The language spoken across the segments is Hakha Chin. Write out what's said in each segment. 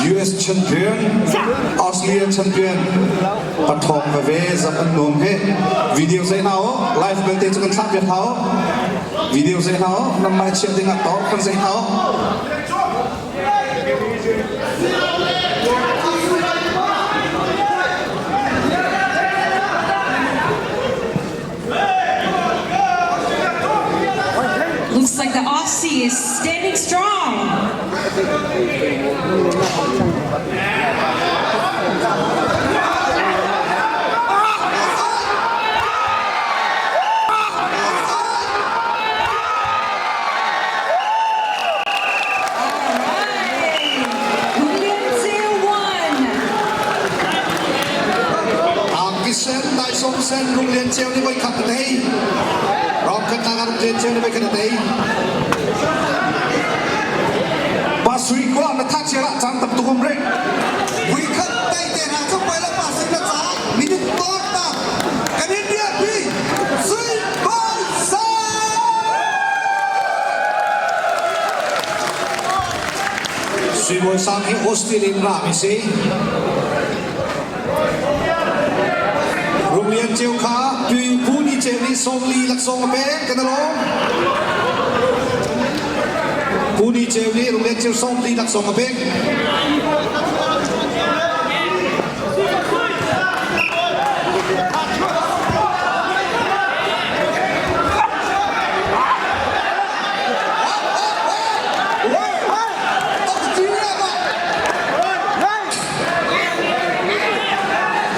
US champion, Australia champion, pathawng veve zak an nuam he. Video zei hna u, live belte cu kan thlah piak hna u. Video zei hna u, nan mai chiah ding ah tor kan zei hna u. Looks like the Aussie is standing strong. All right. William 2-1. Angki sen, taisawm sen, Rung Lian Ceu nih voi khat a tei. Rom khatnak ah Rung Lian Ceu nih voi khat a tei. Pa Sui kua na tha chia lah caan tam tuk um rih. Vui khat tai te hna cu poi le pa sin na caah minute tawt na kan in riahpi Sui Bawi Sang! Sui Bawi Sang hi Australia in rami si. Rung Lian Ceu kha Pu Ni Ceu nih sawmli laksawng a pek kan alawm. Pu Ni Ceu nih Rung Lian Ceu sawmli laksawng a pek.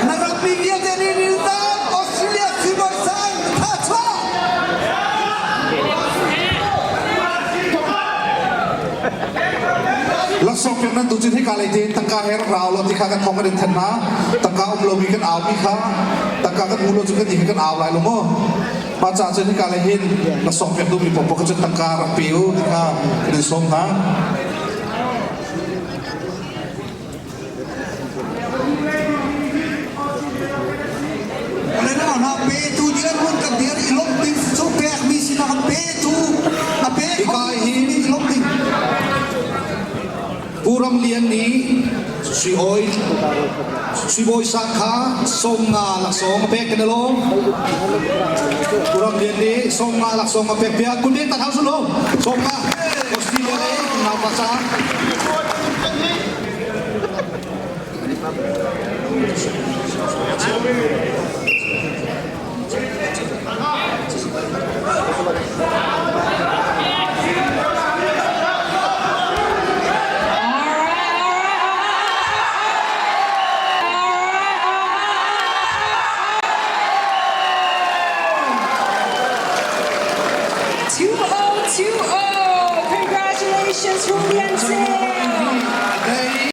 Na rammi vialte nih riltam Australia sibawi sang tha chuah! Laksawng pek nan duh cun hika lei tein tangka he rak rau law ti kha kan thawng kan in thanh hna. Tangka um lomi kan aumi kha tangka kan hmu lo cun kan ti kha kan au lai lo maw? Mah caah cun hika lei hin laksawng pek duhmi paohpaoh kha cun tangka rak pe u ti kha kan in sawm hna. Petu nih an hun kan dir i lawmh ding cu pekmi sinah kan petu a pe Hika hi i lawmh ding. Pu Ram Lian nih Sui Awi Sui Bawi Sang kha sawmnga laksawng a pek kan i lawm. Pu Ram Lian nih sawmnga laksawng a pek piak. Kun ding tak hau su lo. Sawmnga Australia lei naupa caah. All right, all right, all right, all right. 2020. Congratulations, Rumi.